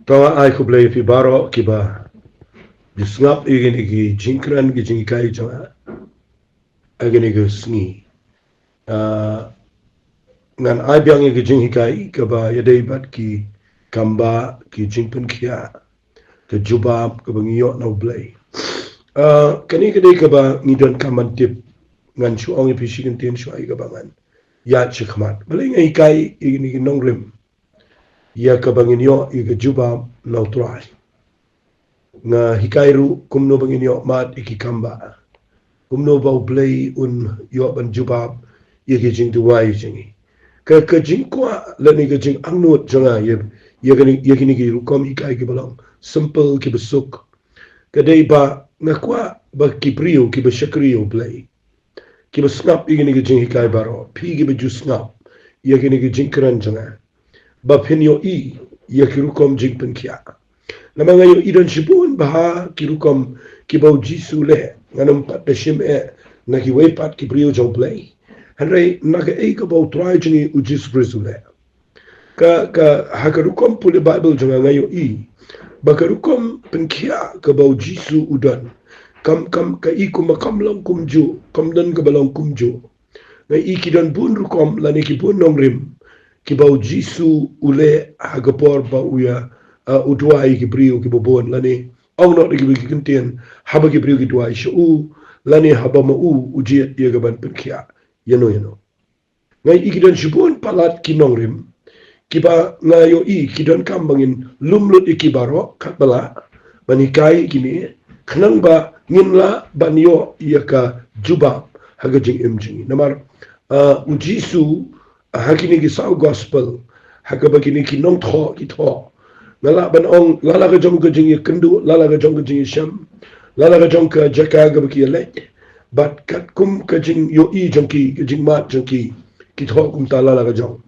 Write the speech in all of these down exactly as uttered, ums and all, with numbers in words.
To nga ai khublei ïa phi baroh kiba ju sngap ïa kine ki jingkren ki jinghikai jong nga ha kine ki sngi. Ah, ngan ai biang ïa ki jinghikai kaba ïadei bad ki kambah, ki jingpynkhiah, ka jubab kaba ngi ïoh na U Blei. Ah, kane ka dei kaba ngi donkam ban tip. Ngan shu ong ïa phi shi kyntien shuwa ïa kaba ngan ïaid shakhmat. Balei nga hikai ïa kine ki nongrim ïa kaba ngin ïoh ïa ka jubab na U Trai? Nga hikai ruh kumno ba ngin ïoh mad ïa ki kambah, kumno ba U Blei un ïoh ban jubab ïa ki jingduwai jong ngi. Ka, ka jingkwah lane ka jingangnud jong nga ïa, ïa kine, ïa kine ki rukom hikai kiba long simple, kiba suk, ka dei ba nga kwah ba ki briew kiba shakri ïa U Blei, kiba sngap ïa kine ki jinghikai baroh, phi kiba ju sngap ïa kine ki jingkren jong nga, ba phin ïohi ïa ki rukom jingpynkhiah. Namar nga ïohi don shibun bha ki rukom kiba U Jisu u leh. Ngan ym pat da shim eh na kiwei pat ki briew jong U Blei, hynrei na kaei kaba U Trai jong ngi U Jisu Khrist u leh. Ka, ka, ha ka rukom pule Baibl jong nga, nga ïohi ba ka rukom pynkhiah kaba U Jisu u don, kam, kam, ka i kumba kam long kumjuh, kam don kaba long kumjuh. Nga i ki don bun rukom lane ki bun nongrim kiba U Jisu u leh ha ka por ba u ïa, uh, u duwai ïa ki briew kiba bun, lane ong noh da kiwei ki kyntien, haba ki briew ki duwai sha u, lane haba ma u u jied ïa ka ban pynkhiah ïano ïano. Nga i ki don shibun palat ki nongrim kiba nga ïohi ki donkam ba ngin lum lut ïa ki baroh katba lah ban hikai ïa kine, khnang ba ngin lah ban ïoh ïa ka jubab ha ka jingim jong ngi. Namar, uh, U Jisu, uh, ha kine ki saw gospel, ha kaba kine ki nongthoh ki thoh, nga lah ban ong, la la ka jong ka jingïakynduh, la la ka jong ka jingïashem, la la ka jong ka jaka kaba ki ïaleit, bad katkum ka jingïohi jong ki, ka jingmad jong ki, ki thoh kumta la la ka jong.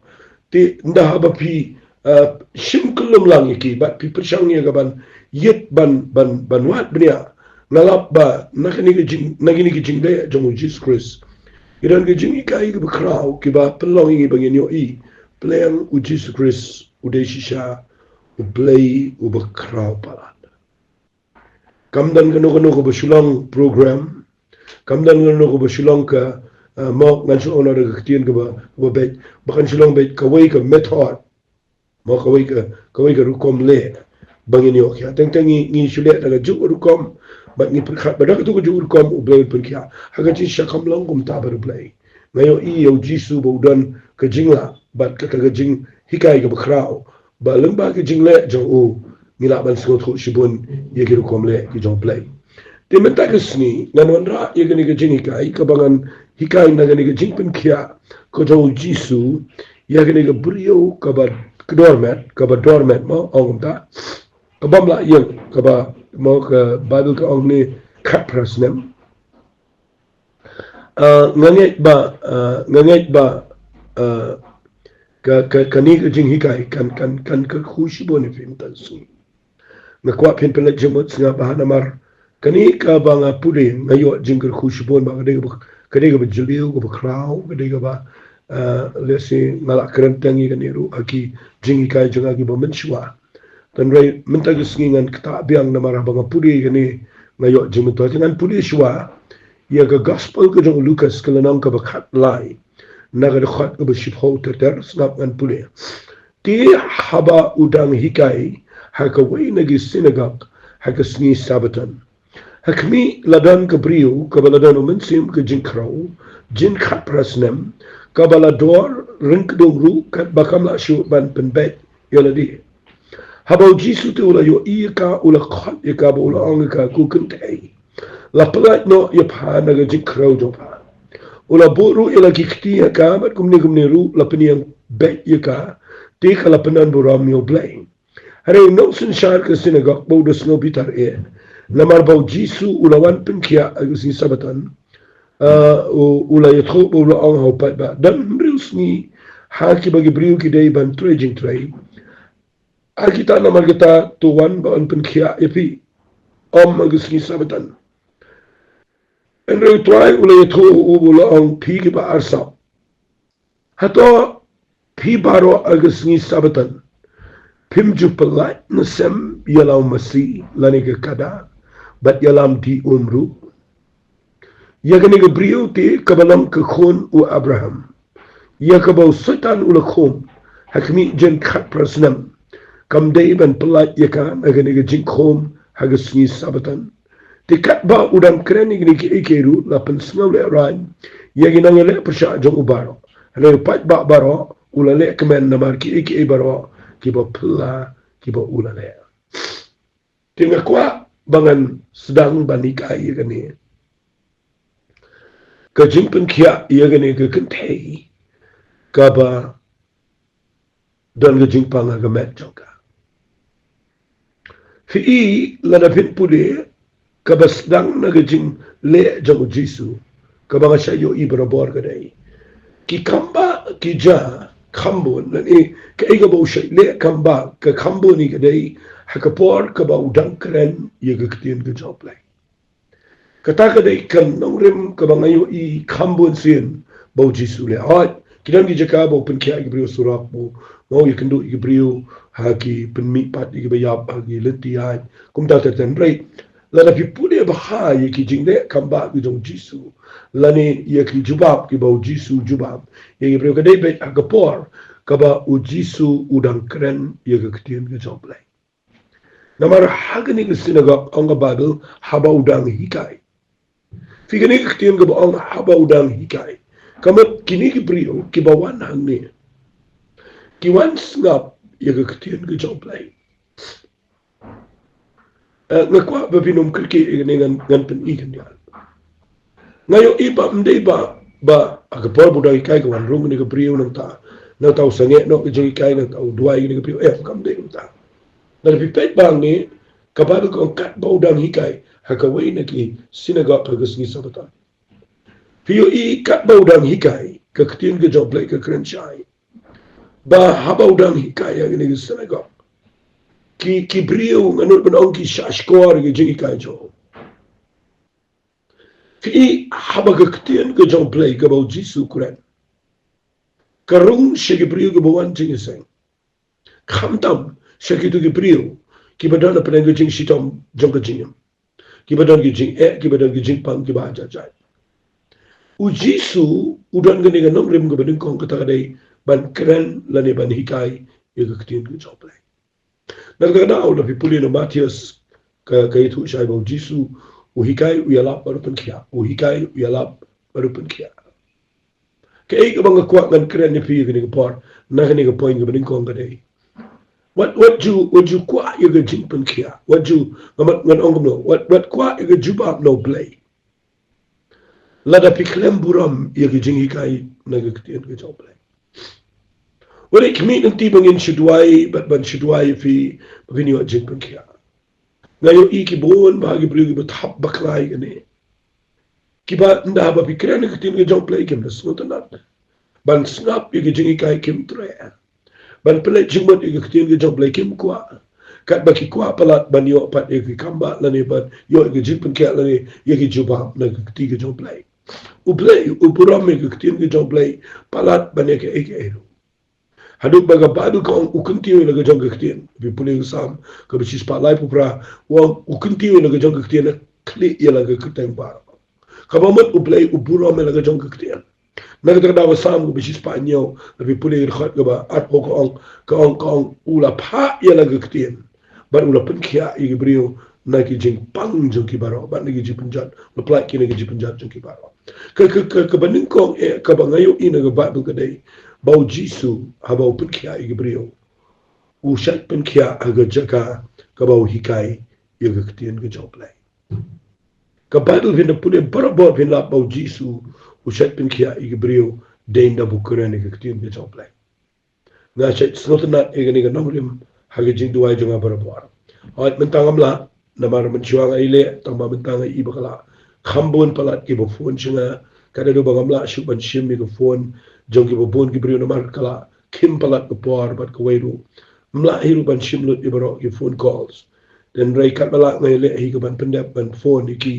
Te ynda haba phi, uh, shim kyllum lang ïa ki bad phi pyrshang ïa ka ban ïit ban, ban, ban wad bniah, nga lap ba na kine ki jing, na kine ki jingleh jong U Jisu Khrist, ki don ki jinghikai kiba khraw kiba pynlong ïa ngi ba ngin ïohi pleng U Jisu Khrist u dei shisha U Blei uba khraw palat. Kam don kano kano kaba shu long program, kam don kano kano kaba shu long ka, uh, mo ngan shu ong noh da ka ktien kaba, kaba beit, ba kan shu long beit kawei ka method, mo kawei ka, kawei ka rukom leh ba ngin ïoh khiah. Teng teng ngi, ngi shu leh da kajuh ka rukom bad ngi pyrkhat ba da katu kajuh ka rukom U Blei un pynkhiah. Ha ka jingshisha kam long kumta bad U Blei. Nga ïohi ïa U Jisu ba u don ka jinglah bad kata ka jinghikai kaba khraw, ba lyngba ka jingleh jong u ngi lah ban sngewthuh shibun ïa ki rukom leh ki jong U Blei. Te mynta ka sngi ngan wanrah ïa kane ka jinghikai kaba ngan hikai na kane ka jingpynkhiah ka jong U Jisu ïa kane ka briew kaba kdor met, kaba dor met mo, ong kumta, kabym lah ïeng, kaba mo ka Baibl ka ong ne khatphra snem. Uh, nga ngeit ba, uh, nga ngeit ba, uh, ka, ka, kane ka jinghikai kan, kan, kan kyrkhu shibun ïa phi mynta ka sngi. Nga kwah phin pynleit jingmut sngap bha namar kane kaba nga pule nga ïoh jingkyrkhu shibun ba ka dei kaba, ka dei kaba jylliew, kaba khraw, ka dei kaba, uh, lehse nga lah kren tang ïa kane ruh ha ki jinghikai jong nga kiba mynshuwa. Hynrei mynta ka sngi ngan ktah biang namar haba nga pule kane nga ïoh jingmyntoi. Te ngan pule shuwa ïa ka gospel ka jong u Lukas ka lynnong kaba khatlai, na ka dkhot kaba shiphew ter ter, sngap ngan pule. Te haba u dang hikai ha kawei na ki synagog ha ka sngi Sabbaton, ha khmih la don ka briew kaba la don u mynsiem ka jingkhrew jin khatphra snem, kaba la dor ryngkdung ruh katba kam lah shuh ban pynbeit ïa lade. Haba u Jisu te u la ïohi ïa ka, u la khot ïa ka bad u la ong ïa ka, ko kynthei, la pyllait noh ïa pha na ka jingkhrew jong pha. U la buh ruh ïa la ki kti ha ka bad kumne kumne ruh la pynïeng beit ïa ka, te ka la pyndon burom ïa U Blei. Hynrei u nongsynshar ka synagog ba u da sngew bitar eh namar ba u Jisu u la wan pynkhiah ha ka sngi Sabbaton, uh, u, u la ïathuh bad u la ong ha u paidbah, don hynriew sngi ha kiba ki briew ki dei ban trei jingtrei. Ha kita namar kata to wan ba yn pynkhiah ïa phi, ym ha ka sngi Sabbaton. Hynrei u Trai u la ïathuh ha u bad u la ong, phi kiba arsap, hato phi baroh ha ka sngi Sabbaton Phim ju pyllait ne sem ïa la u Masi lane ka kada bad ïalam di um ruh. Ïa kane ka briew te kaba long ka khun u Abraham, ïa kaba u Soitan u la khum ha khmih jingkhatphra snem, kam dei ban pyllait ïa ka na kane ka jingkhum ha ka sngi Sabbaton. Te katba u dang kren ïa kine kiei kiei ruh, la pynsngew lehraiñ ïa ki nongïaleh pyrshah jong u baroh. Hynrei u paidbah baroh u la leh kmen namar kiei kiei baroh kiba phylla kiba u la leh. Te nga kwah ba ngan sdang ban hikai ïa kane ka jingpynkhiah ïa kane ka kynthei kaba don ka jingpang ha ka met jong ka. Phi i, lada phin pule kaba sdang na ka jingleh jong u Jisu, kaba nga shait ïohi barabor ka dei, ki kambah ki ja khambun, lane kaei kaba u shait leh kambah ka khambun hi ka dei ha ka por kaba u dang kren ïa ka ktien ka jong U Blei. Kata ka dei ka nongrim kaba nga ïohi khambun sien ba u Jisu u leh. Hooid, ki don ki jaka ba u pynkhiah ïa ki briew surok, ba u ïakynduh ïa ki briew ha ki pynmih pat ïa kiba ïap ha ki lynti ïaid, kumta ter ter. Hynrei lada phi pule bha ïa ki jingleh kambah ki jong u Jisu, lane ïa ki jubab kiba u Jisu u jubab ïa ki briew, ka dei beit ha ka por kaba u Jisu u dang kren ïa ka ktien ka jong U Blei. Namar ha kane ka synagog, ong ka Baibl, haba u dang hikai. Phi, kane ka ktien kaba ong haba u dang hikai, ka mut kine ki briew kiba wan hangne ki wan sngap ïa ka ktien ka jong U Blei. Eh, nga kwah ba phin ym kyrkieh ïa kane, ngan, ngan pyni khyndiat. Nga ïohi ba ym dei ba, ba ha ka por ba u dang hikai ka wan rung kane ka briew, nangta, nangta u sangeh noh ka jinghikai, nangta u duwai kane ka briew. Eh, kam dei kumta. Lada phi peit ba hangne, ka Baibl ka ong katba u dang hikai ha kawei na ki synagog ha ka sngi Sabbaton. Phi ïohi katba u dang hikai, ka ktien ka jong U Blei ka kren shai ba haba u dang hikai ha kane ka synagog, ki, ki briew, nga nud ban ong, ki shahshkor ïa ka jinghikai jong u. Phi i, haba ka ktien ka jong U Blei kaba u Jisu u kren ka rung sha ki briew kiba wan jingïaseng, khamtam sha kito ki briew kiba don hapdeng ka jingshitom jong ka jingim, kiba don ki jingeh, kiba don ki jingpang, kiba hajar jait. U Jisu u don kane ka nongrim kaba nyngkong, kata ka dei ban kren lane ban hikai ïa ka ktien ka jong U Blei. Na kata ka daw, lada phi pule na Mathaios, ka, ka ïathuh shai ba u Jisu u hikai, u ïalap bad u pynkhiah, u hikai, u ïalap bad u pynkhiah. Kaei kaba nga kwah ngan kren ïa phi ïa kane ka por, na kane ka point kaba nyngkong ka dei, wat, wat ju, wat ju kwah ïa ka jingpynkhiah, wat ju, ngan, ngan ong kumno, wat, wat kwah ïa ka jubab na U Blei lada phi khlem burom ïa ka jinghikai na ka ktien ka jong U Blei. Wat leit khmih lynti ba ngin shu duwai, bad ban shu duwai ïa phi ba phin ïoh jingpynkhiah. Nga ïohi ki bun bah ki briew kiba thap bakla ïa kane, kiba ynda haba phi kren ïa ka ktien ka jong U Blei kim da sngewtynnat. Ban sngap ïa ka jinghikai kim treh. Ban pynleit jingmut ïa ka ktien ka jong U Blei kim kwah. Katba ki kwah palat ban ïoh pat ïa ki kambah lane ban ïoh ïa ka jingpynkhiah lane ïa ki jubab na ka kti ka jong U Blei. U Blei u burom ïa ka ktien ka jong U Blei palat ban ïa kaei kaei ruh. Haduh ba ka Baibl ka ong u kyntiew ïa la ka jong ka ktien. Phi pule ka Salm kaba shispah laiphew phra, u ong u kyntiew ïa la ka jong ka ktien, khlieh ïa la ka kyrteng baroh. Kaba mut U Blei u burom ïa la ka jong ka ktien. Na kata ka daw ka Salm kaba shispah hynñiew, lada phi pule ka dkhot kaba arphew, ka ong, ka ong, ka ong, u la phah ïa la ka ktien bad u la pynkhiah ïa ki briew na ki jingpang jong ki baroh, bad na ki jingpynjot, u la pyllait ki na ki jingpynjot jong ki baroh. Ka, ka, ka, kaba nyngkong eh, kaba nga ïohi na ka Baibl ka dei ba u Jisu haba u pynkhiah ïa ki briew, u shait pynkhiah ha ka jaka kaba u hikai ïa ka ktien ka jong U Blei. Ka Baibl phin da pule barabor phin lap ba u Jisu u shait pynkhiah ïa ki briew dei ynda ba u kren ïa ka ktien ka jong U Blei. Nga shait sngewtynnat ïa kane ka nongrim ha ka jingduwai jong nga barabor. Hooid, mynta ngam lah, namar mynshuwa nga ïaleh, tang ba mynta nga i ba ka la kham bun palat kiba phone sha nga. Ka da duh ba ngam lah shuh ban shim ïa ka phone jong kiba bun ki briew namar ka la khim palat ka por bad kawei ruh ym lah hi ruh ban shim lut ïa baroh ki phone calls. Hynrei katba lah nga ïaleh hi ka ban pyndep ban phone ïa ki.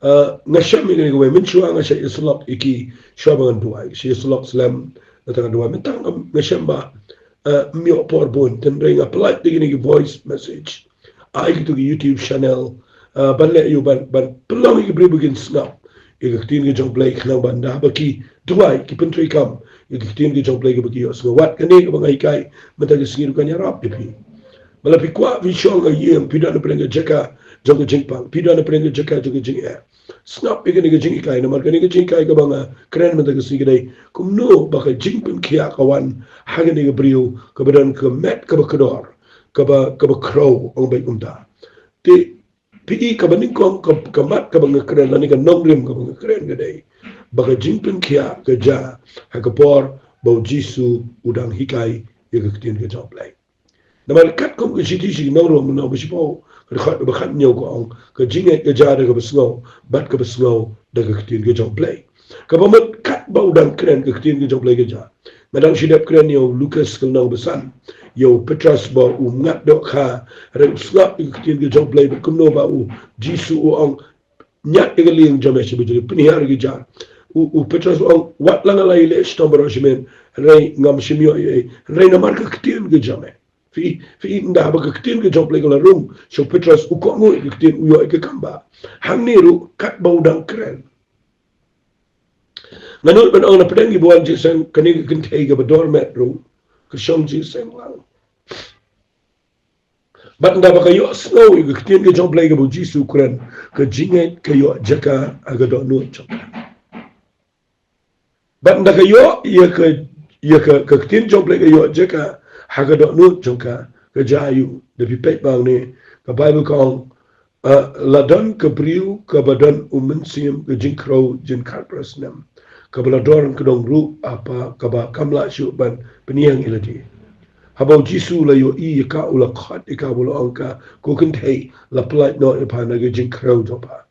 Ah, nga shem ïa kane kawei, mynshuwa nga shait ïasyllok ïa ki shuwa ba ngan duwai, shait ïasyllok slem, nga tang duwai, mynta nga, nga shem ba eh, ym ïoh por bun, hynrei nga pynlait da kine ki voice message. Ai kito ki YouTube channel, eh, ban leh ïa u ban, ban pynlong ïa ki briew ba kin sngap ïa ka ktien ka jong U Blei, khnang ban da ba ki duwai, ki pyntreikam ïa ka ktien ka jong U Blei kaba ki ïohsngew. Wat kane kaba nga hikai mynta ka sngi ruh kan ïarap ïa phi. Ba la phi kwah phi shong ha ïing, phi don hapdeng ka jaka jong ka jingpang, phi don hapdeng ka jaka jong ka jingeh, sngap ïa kane ka jinghikai, namar kane ka jinghikai kaba nga kren mynta ka sngi ka dei kumno ba ka jingpynkhiah ka wan ha kane ka briew kaba don ka met kaba kdor, kaba, kaba khraw, ong beit kumta. Te phi i, kaba nyngkong ka, ka mat kaba nga kren lane ka nongrim kaba nga kren ka dei ba ka jingpynkhiah ka jia ha ka por ba U Jisu u dang hikai ïa ka ktien ka jong U Blei. Namar katkum ka shithi sha ki Nongrong, lynnong ba shiphew, ka dkhot ba khathynñiew ka ong, ka jingngeit ka jia da kaba sngew, bad kaba sngew da ka ktien ka jong U Blei. Kaba mut katba u dang kren, ka ktien ka jong U Blei ka jia. Nga dang shu dep kren ïa u Lukas ka lynnong ba san, ïa u Petros ba u mngat dohkha, hynrei u sngap ïa ka ktien ka jong U Blei, bad kumno ba U Jisu u ong, ñiad ïa ka lieng jong me sha bajri, pynhiar ïa ka jar. U, u Petros u ong, wat la nga la ïaleh shitom baroh shi miet, hynrei ngam shym ïoh ei ei, hynrei namar ka ktien ka jong me. Phi, phi ynda ba ka ktien ka jong U Blei ka la rung sha u Petros, u kohnguh ïa ka ktien, u ïoh ïa ka kam ba. Hangne ruh katba u dang kren, nga nud ban ong, na pdeng kiba wan jingïaseng, kane ka kynthei kaba dor met ruh ka shong jingïaseng lang. Bad ynda ba ka ïohsngew ïa ka ktien ka jong U Blei kaba U Jisu u kren, ka jingngeit ka ïoh jaka ha ka dohnud jong ka. Bad ynda ka ïoh ïa ka, ïa ka, ka ktien jong U Blei ka ïoh jaka ha ka dohnud jong ka, ka jia aïu? Da phi peit ba hangne, ka Baibl ka ong, eh, la don ka briew kaba don u mynsiem ka jingkhrew jingkhatphra snem, kaba la dor kdong ruh, ha kaba kam lah shuh ban pynïeng ïa lade. Haba U Jisu u la ïohi ïa ka, u la khot ïa ka, u la ong ïa ka, ko kynthei, la pyllait noh ïa pha na ka jingkhrew jong pha.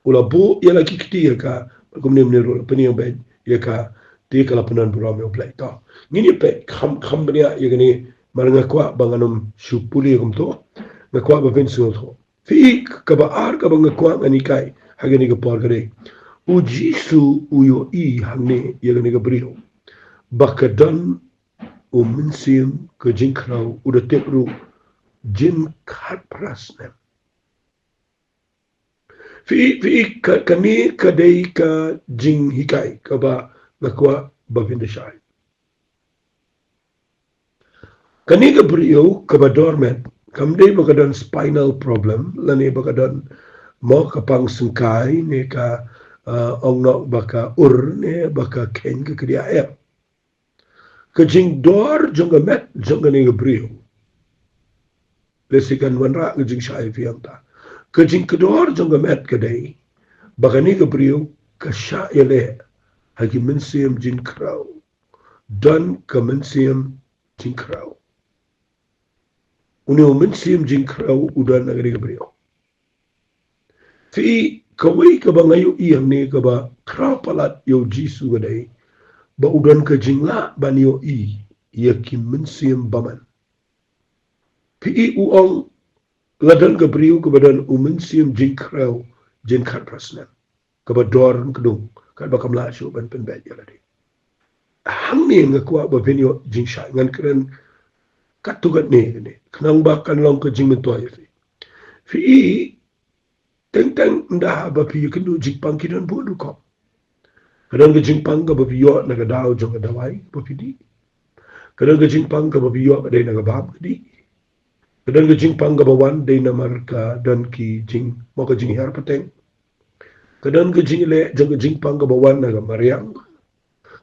U la buh ïa la ki kti ïa ka, bad kumne kumne ruh la pynïeng beit ïa ka, te ka la pyndonburom ïa U Blei. To, ngin ïa peit kham, kham bniah ïa kane, namar nga kwah ba ngan ym shu pule kumto, nga kwah ba phin sngewthuh. Phi i, kaba ar kaba nga kwah ngan hikai ha kane ka por ka dei, U Jisu u ïohi hangne ïa kane ka briew ba ka don u mynsiem ka jingkhrew, u da tip ruh, jingkhatphra snem. Phi i, phi i, ka, kane ka dei ka jinghikai kaba nga kwah ba phin da shai. Kane ka briew kaba dor met, kam dei ba ka don spinal problem, lane ba ka don mo ka pang syngkai, ne ka, eh, ong noh ba ka ur, ne ba ka kheiñ ka kdiah ep. Ka jingdor jong ka met jong kane ka briew, lehse kan wanrah ka jingshai ïa phi hangta. Ka jingkdor jong ka met ka dei ba kane ka briew ka shah ïaleh ha ki mynsiem jingkhrew. Don ka mynsiem jingkhrew. Une u mynsiem jingkhrew u don ha kane ka briew. Phi i, kawei kaba nga ïohi hangne kaba khraw palat ïa U Jisu ka dei ba u don ka jinglah ban ïohi ïa ki mynsiem bymman. Phi i, u ong, la don ka briew kaba don u mynsiem jingkhrew jingkhatphra snem, kaba dor kdung, katba kam lah shuh ban pynbeit ïa lade. Hangne nga kwah ba phin ïoh jingshai, ngan kren katto katne kane, khnang ba kan long ka jingmyntoi ïa phi. Phi i, teng teng ynda ba phi ïakynduh jingpang, ki don bun rukom. Ka don ka jingpang kaba phi ïoh na ka daw jong ka dawai ba phi dih. Ka don ka jingpang kaba phi ïoh ka dei na ka bam ka dih. Ka don ka jingpang kaba wan dei namar ka don ki jing, mo ka jinghiar pateng. Ka don ka jingleh jong ka jingpang kaba wan na ka mariang,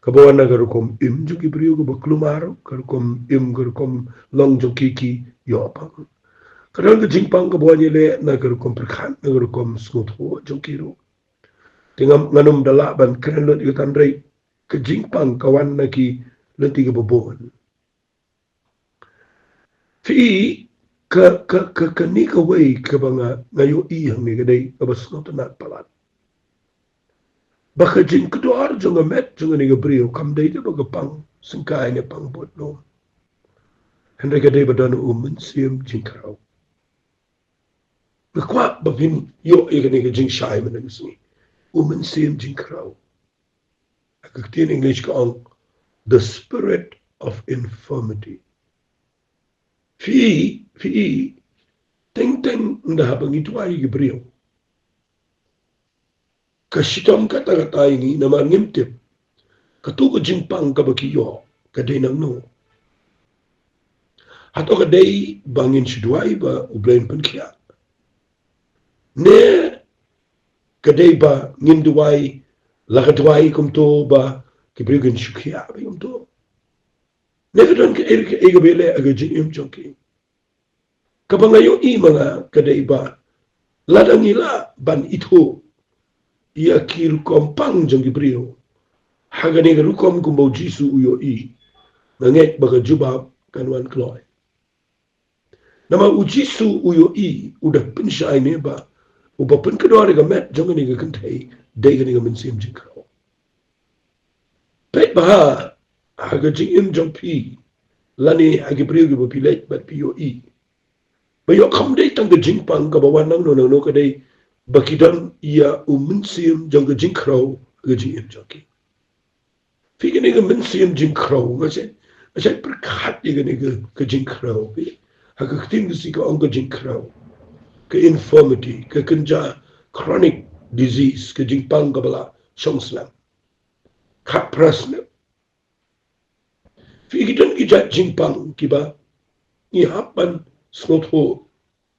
kaba wan na ka rukom im jong ki briew kaba kulmar, ka rukom im, ka rukom long jong ki, ki ïoh pang. Ka don ka jingpang kaba wan ïaleh na ka rukom pyrkhat, na ka rukom sngewthuh jong ki ruh. Te ngam, ngan ym da lah ban kren lut ïa kata, hynrei ka jingpang ka wan na ki lynti kiba bun. Phi i, ka, ka, ka, kane kawei kaba nga, nga ïohi hangne ka dei kaba sngewtynnat palat. Ba ka jingkdor jong ka met jong kane ka briew kam dei de ba ka pang syngkai ne pang bud lum. Hynrei ka dei ba don u mynsiem jingkhrew. Nga kwah ba phin ïoh ïa kane ka jingshai mynta ka sngi. U mynsiem jingkhrew. Ha ka ktien English ka ong, the spirit of infirmity. Phi, phi, teng teng ynda haba ngi duwai ïa ki briew, ka shitom katta katta ïa ngi namar ngim tip kato ka jingpang kaba ki ïoh ka dei nangno. Hato ka dei ba ngin shu duwai ba U Blei un pynkhiah, ne ka dei ba ngin duwai, la ka duwai kumto ba ki briew kin shu khiah ba kumto, ne ka don kaei kaei kaba ïaleh ha ka jingim jong ki? Kaba nga ïohi ma nga ka dei ba lada ngi lah ban ithuh ïa ki rukom pang jong ki briew ha kane ka rukom kumba U Jisu u ïohi, nga ngeit ba ka jubab kan wan kloi. Namar U Jisu u ïohi, u da pynshai ne ba uba pynkynduh ïa ka met jong kane ka kynthei dei kane ka mynsiem jingkhraw. Peit bha ha ka jingim jong phi lane ha ki briew kiba phi leit bad phi ïohi, ba ïoh kam dei tang ka jingpang kaba wan nangno nangno, ka dei ba ki don ïa u mynsiem jong ka jingkhraw ha ka jingim jong ki. Phi, kane ka mynsiem jingkhraw, nga shu, nga shu pyrkhat ïa kane ka, ka jingkhraw, phi. Ha ka ktien Khasi ka ong ka jingkhraw, ka infirmity, ka kynja, chronic disease, ka jingpang kaba la shong slem, khatphra snem. Phi, ki don ki jait jingpang kiba ngi hap ban sngewthuh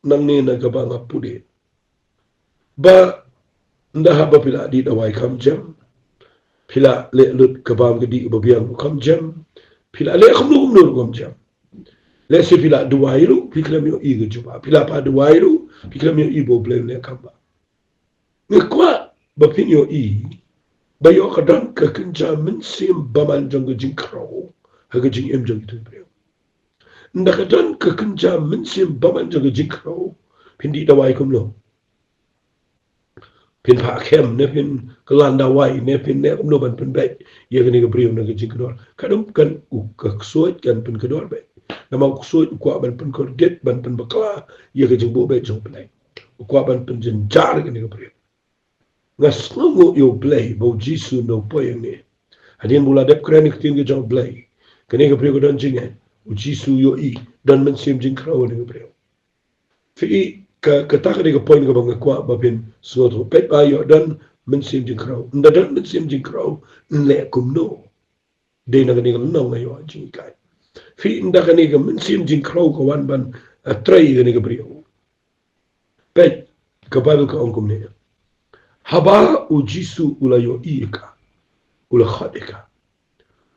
nangne na kaba nga pule. Ba ynda haba phi la dih dawai kam jem, phi la leh lut ka bam ka dih ba biang kam jem, phi la leh kumno kumno kam jem. Lehse phi la duwai ruh phi khlem ïohi ka jubab, phi la phah duwai ruh phi khlem ïohi ba U Blei un leh kam ba. Nga kwah ba phin ïohi ba ïoh ka don ka kynja mynsiem bymman jong ka jingkhraw ha ka jingim jong ki briew. Ynda ka don ka kynja mynsiem bymman jong ka jingkhraw, phin dih dawai kumno? Phin phah khem ne phin kylla dawai ne phin leh kumno ban pynbeit ïa kane ka briew na ka jingkdor? Ka dum kan u, ka ksuid kan pynkdor beit. Namar u ksuid u kwah ban pynkordit, ban pynbakla ïa ka jingbuh beit jong U Blei. U kwah ban pynjynjar ïa kane ka briew. Nga sngewnguh ïa U Blei ba U Jisu u poi hangne. Hadien ba u la dep kren ïa ka ktien ka jong U Blei, kane ka briew ka don jingngeit. U Jisu u ïohi, don mynsiem jingkhraw ha kane ka briew. Phi, ka, kata ka dei ka point kaba nga kwah ba phin sngewthuh. Peit ba ïoh don mynsiem jingkhraw. Ynda don mynsiem jingkhraw, yn leh kumno? Dei na kane ka lynnong nga ïoh jinghikai. Phi, ynda kane ka mynsiem jingkhraw ka wan ban, eh, trei ïa kane ka briew, peit, ka Baibl ka ong kumne. Haba U Jisu u la ïohi ïa ka, u la khot ïa ka,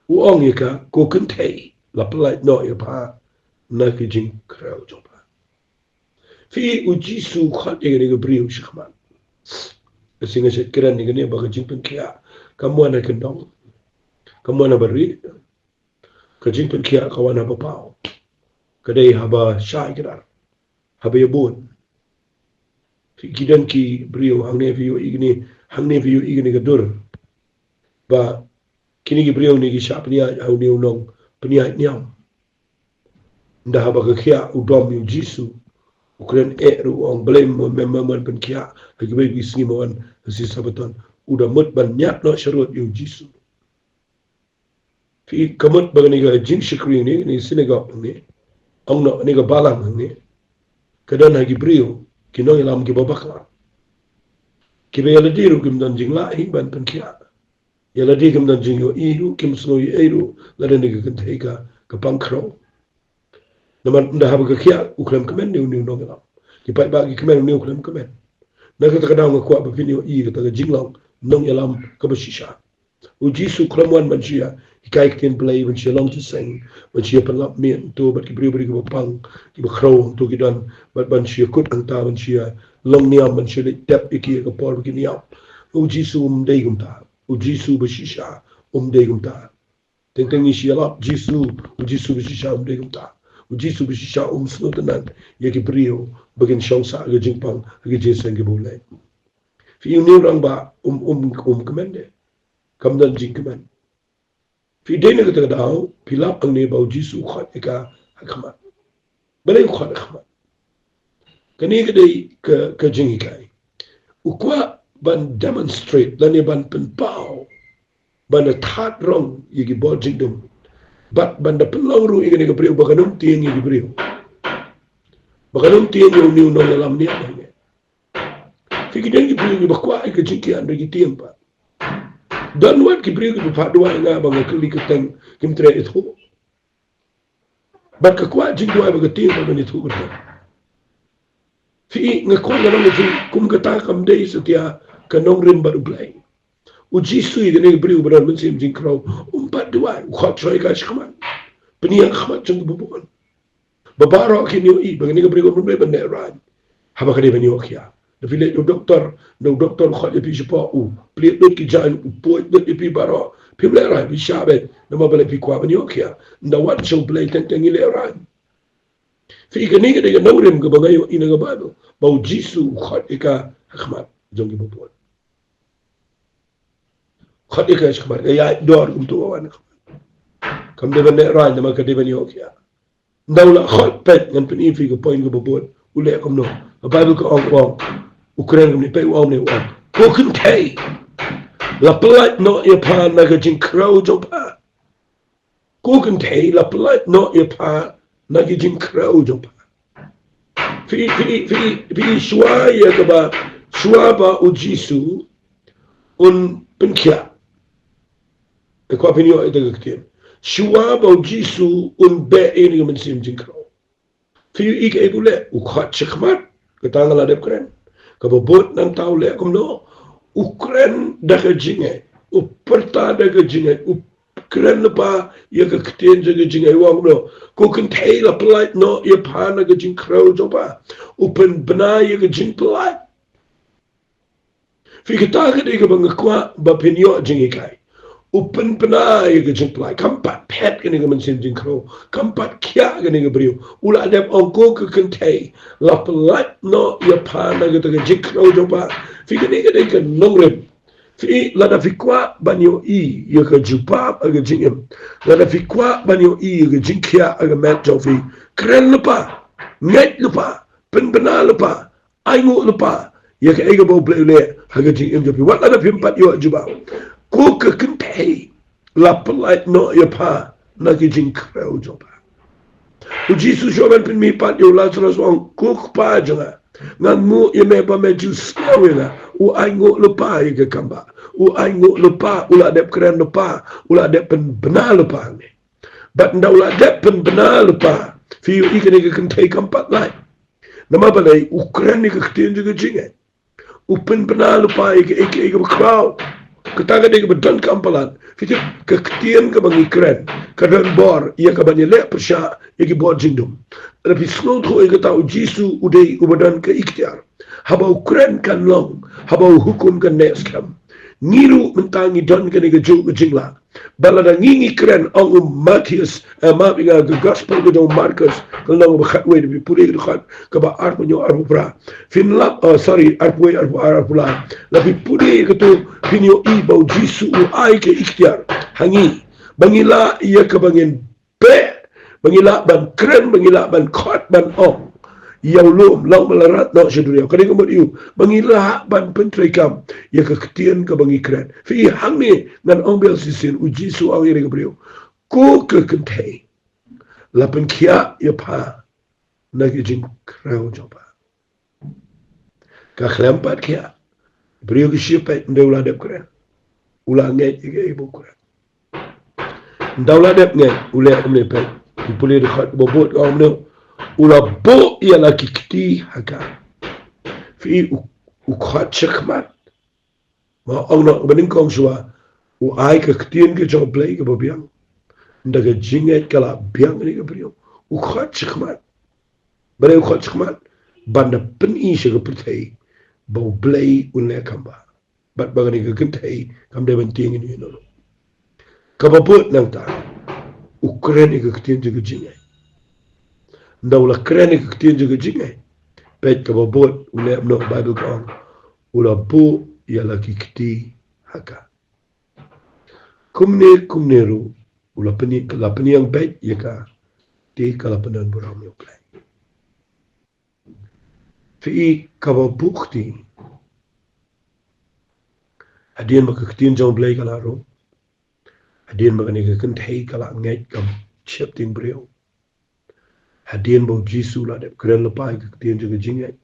u ong ïa ka, ko kynthei, la pyllait noh ïa pha na ki jingkhraw jong pha. Phi, U Jisu u khot ïa kane ka briew shakhmat. Ka shisha nga shet kren ïa kane ba ka jingpynkhiah kam wan ha kyndong, kam wan ha barieh. Ka jingpynkhiah ka wan ha bapaw. Ka dei haba shai kdar, haba ïabun. Phi, ki don ki briew hangne phi ïohi kine, hangne phi ïohi kine ka dur ba kine ki briew ne ki shah pynïaid ha une u nongpynïaid niam. Ynda haba ka khiah u dom ïa U Jisu, u kren eh ruh, u ong, Blei, me, me, me, men pynkhiah ha kiwei ki sngi, me wan ha shi Sabbaton. U da mut ban ñiad noh sharud ïa U Jisu. Phi, ka mut ba kane ka jingshakri ne, kane ka synagogue ne, ong noh, kane ka balang ne, ka don ha ki briew, ki nongïalam kiba bakla, kiba ïa lade ruh kim don jinglah hi ban pynkhiah. Ïa lade kim don jingïohi ruh, kim sngew ei ei ruh lada kane ka kynthei ka, ka pang khraw. Namar ynda haba ka khiah, u khlem kmen ïa une u nongïalam. Ki paidbah ki kmen, une u khlem kmen. Na kata ka daw nga kwah ba phin ïohi kata ka jinglong nongïalam kaba shisha. U Jisu u khlem wan ban shu ïa hikai ktien Blei, ban shu ïa long jingïaseng, ban shu ïa pynlap miet hangto bad ki briew briew kiba pang, kiba khraw hangto ki don, bad ban shu ïa kut hangta, ban shu ïa long niam, ban shu ïa leit tep ïa ki ha ka por ba kin ïap. U Jisu um dei kumta. U Jisu ba shisha um dei kumta. Teng teng ngi shu ïalap Jisu, U Jisu ba shisha um dei kumta. U Jisu ba shisha um sngewtynnad ïa ki briew ba kin shong sah ha ka jingpang, ha ka jingïaseng kaba u leh. Phi, une u rangbah um, um, um kmen de. Kam don jingkmen. Phi, dei na kata ka daw phi lap hangne ba U Jisu u khot ïa ka ha khmat. Balei u khot ha khmat? Kane ka dei ka, ka jinghikai. U kwah ban demonstrate lane ban pynpaw, ban da thad rong ïa ki bor jingdum, bad ban da pynlong ruh ïa kane ka briew ba kan ym tieng ïa ki briew. Ba kan ym tieng ïa une u nongïalam niam hangne. Phi, ki don ki briew kiba kwah ïa ka jingkhiah hynrei ki tieng pat. Don wat ki briew kiba phah duwai ïa nga ba nga kylli kyrteng, kim treh ithuh. Bad ka kwah jingduwai ba ka tieng pat ban ithuh kyrteng. Phi, nga kwah nga ong ïa phi, kum kata kam dei satia ka nongrim bad U Blei. U Jisu ïa kane ka briew ba don mynsiem jingkhrew, um pat duwai, u khot shuwa ïa ka shakhmat. Pynïaid khmat jong ka bubun. Ba baroh kin ïohi ba kane ka briew kam dei ban lehraiñ. Haba ka dei ban ïoh khiah. Da phi leit u doktor, da u doktor u khot ïa phi shapoh, u plied lut ki jaiñ, u puid lut ïa phi baroh, phim lehraiñ, phi shah beit, namar balei? Phi kwah ban ïoh khiah. Ynda wan sha U Blei teng teng ngi lehraiñ. Phi, kane ka dei ka nongrim kaba nga ïohi na ka Baibl, ba U Jisu u khot ïa ka ha khmat jong ki bubun. Khot ïa ka ha khmat, ka ïaid dor kumto, wan ha khmat. Kam dei ban lehraiñ namar ka dei ban ïoh khiah. Ynda u la khot, peit, ngan pyni phi ka point kaba bud. U leh kumno? Ka Baibl ka ong, u ong, u kren kumne, peit, u ong kumne, u ong: Ko kynthei, la pyllait noh ïa pha na ka jingkhrew jong pha. Ko kynthei, la pyllait noh ïa pha na ka jingkhrew jong pha. Phi, phi, phi, phi shuwa ïa kaba, shuwa ba U Jisu un pynkhiah. Te kwah phin ïoh ïa ka ktien. Shuwa ba U Jisu un beh ïa kane ka mynsiem jingkhrew, phi ïohi kaei ba u leh? U khot shakhmat. Kata nga la dep kren. Kaba bud nangta u leh kumno? U kren da ka jingngeit. U pyrta da ka jingngeit. U kren lypa ïa ka ktien jong ka jingngeit, u ong kumno? Ko kynthei, la pyllait noh ïa pha na ka jingkhrew jong pha. U pynbna ïa ka jingpyllait. Phi, kata ka dei kaba nga kwah ba phin ïoh jinghikai. U pynbna ïa ka jingpyllait. Kam pat phet kane ka mynsiem jingkhrew, kam pat khiah kane ka briew. U la dep ong, ko ka kynthei, la pyllait noh ïa pha na kata ka jingkhrew jong pha. Phi, kane ka dei ka nongrim. Phi, lada phi kwah ban ïohi ïa ka jubab ha ka jingim, lada phi kwah ban ïohi ïa ka jingkhiah ha ka met jong phi, kren lypa, ngeit lypa, pynbna lypa, ainguh lypa ïa kaei kaba U Blei u leh ha ka jingim jong phi. Wat lada phim pat ïoh jubab. Ko ka kynthei, la pyllait noh ïa pha na ka jingkhrew jong pha. U Jisu shuwa ban pynmih pat ïa u Lasarus, u ong, ko kpa jong nga, ngan nguh ïa me ba me ju sngew ïa nga. U ainguh lypa ïa ka kam ba, u ainguh lypa, u la dep kren lypa, u la dep pynbna lypa hangne. Bad ynda u la dep pynbna lypa, phi ïohi kane ka kynthei kam pat lait. Namar balei? U kren ïa ka ktien jong ka jingngeit. U pynbna lypa ïa kaei kaei kaba khraw. Kata ka dei kaba donkam palat. Phi tip, ka ktien kaba ngi kren ka don bor ïa kaban ïaleh pyrshah ïa ki bor jingdum. Lada phi sngewthuh ïa kata, U Jisu u dei uba don ka iktiar. Haba u kren kan long, haba u hukum kan neh skhem. Ngi ruh mynta ngi don kane kajuh ka jinglah. Ba lada ngi, ngi kren, ong u Mathaios, eh, map ïa nga, ka gospel ka jong u Markos, ka lynnong ba khatwei, lada phi pule ka dkhot kaba arphew hynñiew, arphew phra. Phin lap, oh, sorry, arphew wei, arphew ar, arphew lai. Lada phi pule kato, phin ïohi ba U Jisu u ai ka iktiar ha ngi ba ngi lah ïa kaba ngin beh, ba ngi lah ban kren, ba ngi lah ban khot, ban ong ïa u lum, long ba la rat noh sha duriaw. Ka dei ka mut ïa u, ba ngi lah ban pyntreikam ïa ka ktien kaba ngi kren. Phi, hangne ngan ong biang shisien, U Jisu u ong ïa ka briew, ko ka kynthei, la pynkhiah ïa pha na ka jingkhrew jong pha. Ka khlem pat khiah. Briew ki shim, peit, ynda u la dep kren, u la ngeit ïa kaei ba u kren. Ynda u la dep ngeit, u leh kumne, peit. Phi pule dkhot ba bud, ka ong kumne, u la buh ïa la ki kti ha ka. Phi, u, u khot shakhmat. Ma ong noh kaba nyngkong shuwa, u ai ka ktien ka jong U Blei kaba biang. Ynda ka jingngeit ka la biang ïa ka briew, u khot shakhmat. Balei u khot shakhmat? Ban da pyni sha ka pyrthei ba U Blei un leh kam ba. Bad ba kane ka kynthei kam dei ban tieng ïano ïano ruh. Kaba bud nangta, u kren ïa ka ktien jong ka jingngeit. Ynda u la kren ïa ka ktien jong ka jingngeit, peit kaba bud u leh kumno, Baibl ka ong, u la buh ïa la ki kti ha ka. Kumne kumne ruh, u la pyni, la pynïeng beit ïa ka, te ka la pyndonburom ïa U Blei. Phi, kaba buh kti, hadien ba ka ktien jong U Blei ka la rung, hadien ba kane ka kynthei ka la ngeit, kam sheptieng briew, Hadien ba u Jisu la dep kren lypa ïa ka ktien jong ka jingngeit,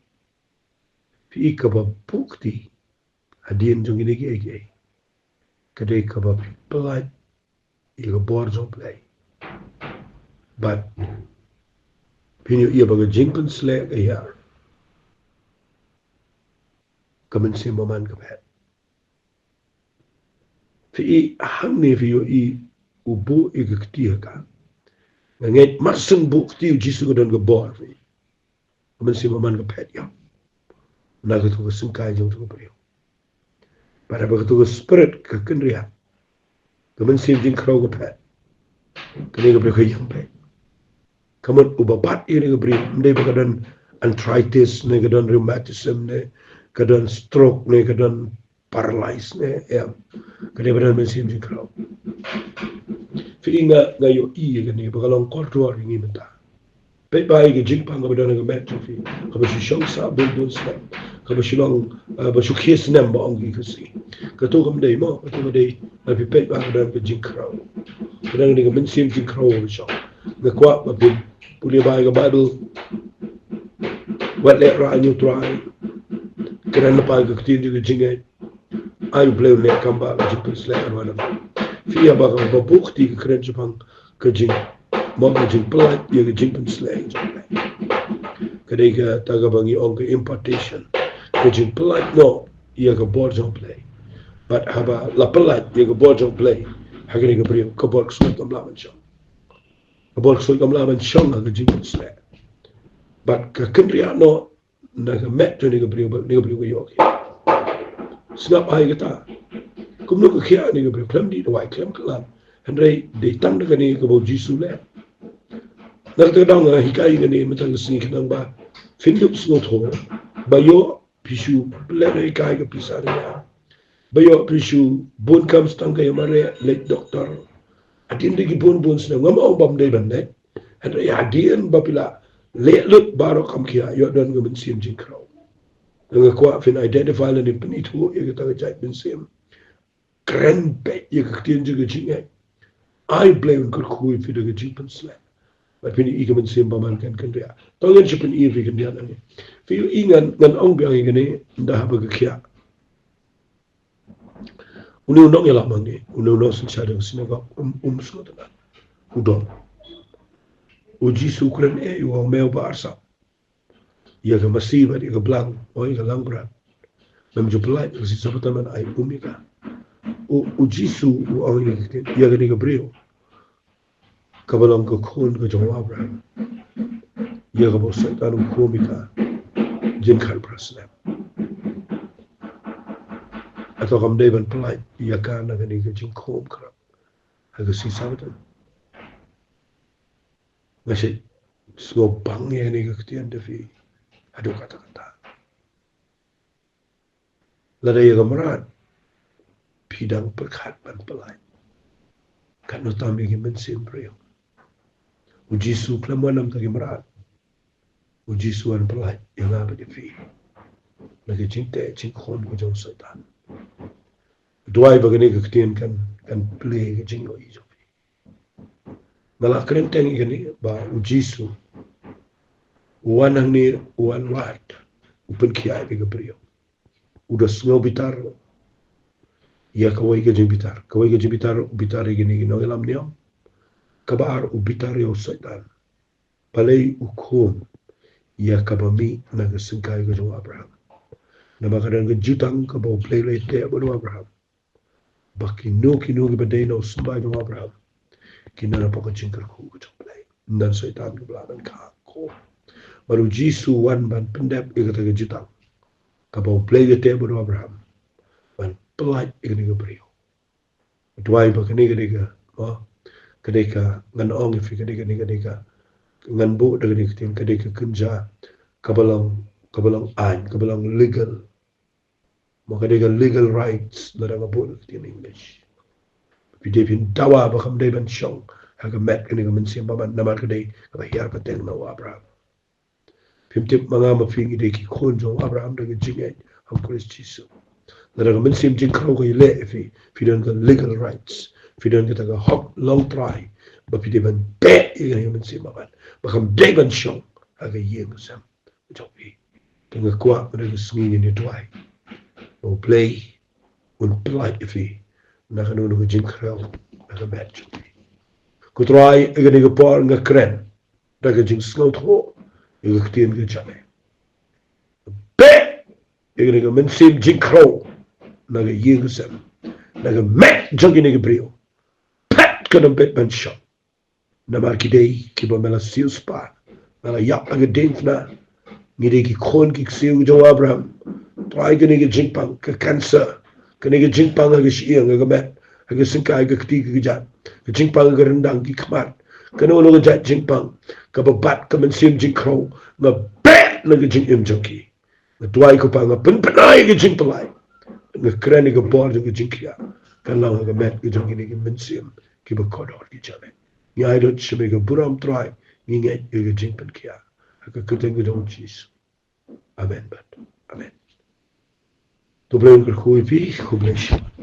phi i kaba buh kti hadien jong kine kiei kiei ka dei kaba phi pyllait ïa ka bor jong U Blei. Bad phin ïohi ba ka jingpynsleh ka hiar, ka mynsiem bymman ka phet. Phi i hangne phi ïohi u buh ïa ka kti ha ka. Nga ngeit mar shen buh kti u Jisu ka don ka bor phi. Ka mynsiem bymman ka phet ïa u. Na katu ka syngkai jong katu ka briew. Bad haba katu ka spirit ka kynriah, ka mynsiem jingkhraw ka phet, kane ka briew ka ïeng beit. Ka mut uba bat ïa kane ka briew, ym dei ba ka don arthritis ne ka don rheumatism ne ka don stroke ne ka don paralyze ne, em. Ka dei ba don mynsiem jingkhraw. Phi i nga, nga ïohi ïa kane ba ka long kordor ïa ngi mynta. Peit ba ïa ka jingpang kaba don ha ka met jong phi, kaba shu shong sah bun bun snem, kaba shu long, eh, ba shu khie snem ba ong ki Khasi. Katu kam dei mo, katu ka dei, eh, phi peit ba ka don ka jingkhraw. Ka don ka mynsiem jingkhraw ba shong. Nga kwah ba phin pule ba ïa ka Baibl. Wat leh rah ïa U Trai. Kren lypa ïa ka ktien jong ka jingngeit. Ai U Blei u leh kam ba ka jingpynsleh ha u. Phi ïa ba ka ba buh kti ka kren shaphang ka jing, mo, ka jingpyllait ïa ka jingpynsleh jong U Blei. Ka dei kata kaba ngi ong ka impartation. Ka jingpyllait noh ïa ka bor jong U Blei. Bad haba la pyllait ïa ka bor jong U Blei ha kane ka briew, ka bor ksuid kam lah ban shong. Ka bor ksuid kam lah ban shong ha ka jingpynsleh. Bad ka kynriah noh na ka met jong kane ka briew, bad kane ka briew ka ïoh khiah. Sngap, ai kata. Kumno ka khiah kane ka briew? Khlem dih dawai, khlem kyllon. Hynrei dei tang da kane kaba u Jisu leh. Na kata ka daw nga hikai ïa kane mynta ka sngi, khnang ba phin dup sngewthuh ba ïoh phi shu pynlehnohei kai ka pisa ria, ba ïoh phi shu bun kam stang ka ïa mareh, leit doktor. Hadien de ki bun bun snem, ngam ong ba ym dei ban leit. Hynrei hadien ba phi la leh lut baroh kam khiah, ïoh don ka mynsiem jingkhraw. Nga kwah phin identify lane pynithuh ïa kata ka jait mynsiem. Kren beit ïa ka ktien jong ka jingngeit. Ai Blei un kyrkhu ïa phi da ka jingpynsleh. Bad phin i ka mynsiem bymman kan kynriah. To ngan shu pyni ïa phi khyndiat hangne. Phi i ngan, ngan ong biang ïa kane, ynda haba ka khiah. Une u nongïalam hangne, une u nongsynshar jong ka synagog, um, um sngewtynnat. U don. U Jisu u kren, eh, u ong me uba arsap ïa ka masi bad ïa ka blang, o ïa ka langbrot, mem ju pyllait, ka sngi Sabbaton ban ai um ïa ka. U, u Jisu u ong ïa ka, ïa kane ka briew kaba long ka khun ka jong u Abraham, ïa kaba u Soitan u khum ïa ka jingkhatphra snem. Hato kam dei ban pyllait ïa ka na kane ka jingkhum khraw ha ka sngi Sabbaton? Nga shu sngewbang ïa kane ka ktien da phi haduh katta katta. Lada ïa ka mrad phi dang pyrkhat ban pyllait, katno tam ïa ki mynsiem briew. U Jisu khlem wan na bynta ki mrad. U Jisu u wan pyllait ïa nga bad ïa phi na ka jingteh jingkhum ka jong u Soitan. Duwai ba kane ka ktien kan, kan plie ka jingïohi jong phi. Nga la kren teng ïa kane ba u Jisu u wan hangne, u wan wad, u pynkhiah ïa ka briew. U da sngew bitar ïa kawei ka jingbitar. Kawei ka jingbitar, u bitar ïa kine ki nongïalam niam. Kaba ar, u bitar ïa u Soitan. Balei? U khum ïa kaba mih na ka syngkai ka jong u Abraham. Namar ka don ka jutang kaba u Blei u la ïateh bad u Abraham, ba kino kino kiba dei na u symbai jong u Abraham kin don hapoh ka jingkyrkhu ka jong u Blei. Ym don Soitan kaba lah ban kha khum. Bad u Jisu u wan ban pyndep ïa kata ka jutang kaba u Blei u ïateh bad u Abraham, ban pyllait ïa kane ka briew. Duwai ba kane ka dei ka, mo, ka dei ka, ngan ong ïa phi, ka dei ka, ka dei ka, ngan buh da kane ka ktien, ka dei ka kynja kaba long, kaba long aiñ, kaba long legal. Mo, ka dei ka legal rights lada nga buh da ka ktien English. Phi dei phin dawa ba kam dei ban shong ha ka met kane ka mynsiem bymman, namar ka dei kaba hiar pateng na u Abraham. Phim tip ma nga ma phi ngi dei ki khun jong u Abraham da ka jingngeit ha u Khrist Jisu. Lada ka mynsiem jingkhraw ka ïaleh ïa phi, phi don ka legal rights, phi don kata ka hok long trai ba phi dei ban beh ïa kane ka mynsiem maban, ba kam dei ban shong ha ka ïing ka sem jong phi. Te nga kwah mynta ka sngi ngin ïa duwai ba U Blei un pyllait ïa phi na kano kano ka jingkhrew na ka met jong phi. Ko Trai, ïa kane ka por nga kren da ka jingsngewthuh ïa ka ktien ka jong me. Beh ïa kane ka mynsiem jingkhrew na ka ïing ka sem, na ka met jong kine ki briew. Phet kan ym bit ban shong. Namar ki dei kiba me la siew spah, me la ïap ha ka diengphna. Ngi dei ki khun ki ksiew jong u Abraham. Trai, kane ka jingpang ka cancer, kane ka jingpang ha ka shyieng, ha ka met, ha ka syngkai, ka kti, ka kjat, ka jingpang ha ka ryndang, ki khmat, kano kano ka jait jingpang kaba bat ka mynsiem jingkhrew, nga beh na ka jingim jong ki. Nga duwai, ko Pa, nga pynbna ïa ka jingpyllait. Nga kren ïa ka bor jong ka jingkhiah kan long ha ka met ka jong kine ki mynsiem kiba kordor, ki jong me. Ngi ai lut sha me ka burom, Trai, ngi ngeit ïa ka jingpynkhiah ha ka kyrteng ka jong U Jisu. Amen bad amen. To U Blei un kyrkhu ïa phi, khublei shibun.